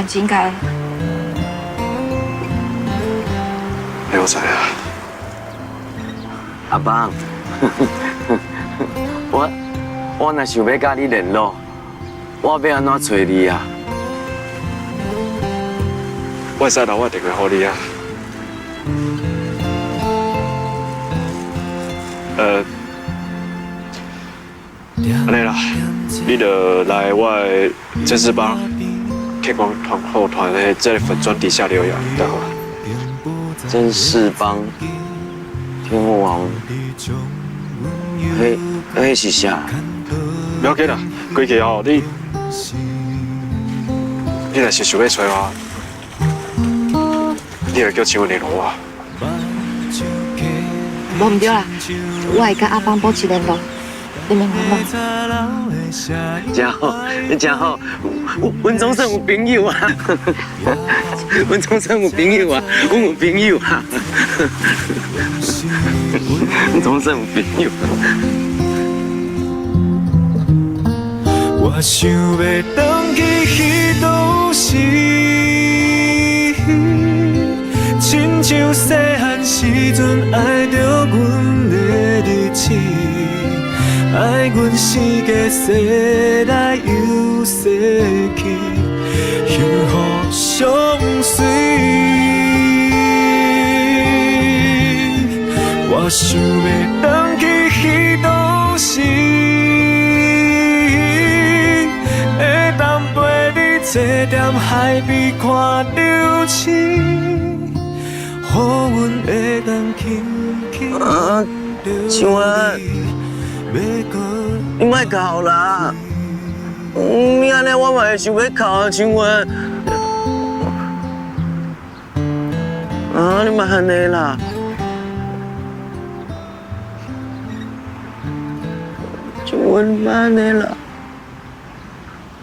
真該。你我知啊。阿邦，我若想欲佮你聯絡，我欲按怎揣你啊？我會使留我電話予你啊。按呢啦，你就來我的甄士邦天光團後團的這个粉專底下留言，就好。甄士邦天后王，彼彼是啥？不要緊啦，規氣哦，你若是想欲揣我，你會叫請問聯絡我。無毋對啦，我會佮阿邦保持聯絡，你免煩惱。真好，真好，阮總算有朋友啊！阮總算有朋友啊！阮有朋友啊！阮總算有朋友。我想欲轉去彼當時，親像細漢時陣愛著阮的日子，愛阮生過世來又世去，幸福相隨。我想欲轉去彼當時，會當陪你坐踮海邊看流星，予阮會當輕輕啊，秀芬，你莫哭啦！你按呢我嘛會想欲哭啊，秀芬。啊，你莫按呢啦。秀芬，莫按呢啦。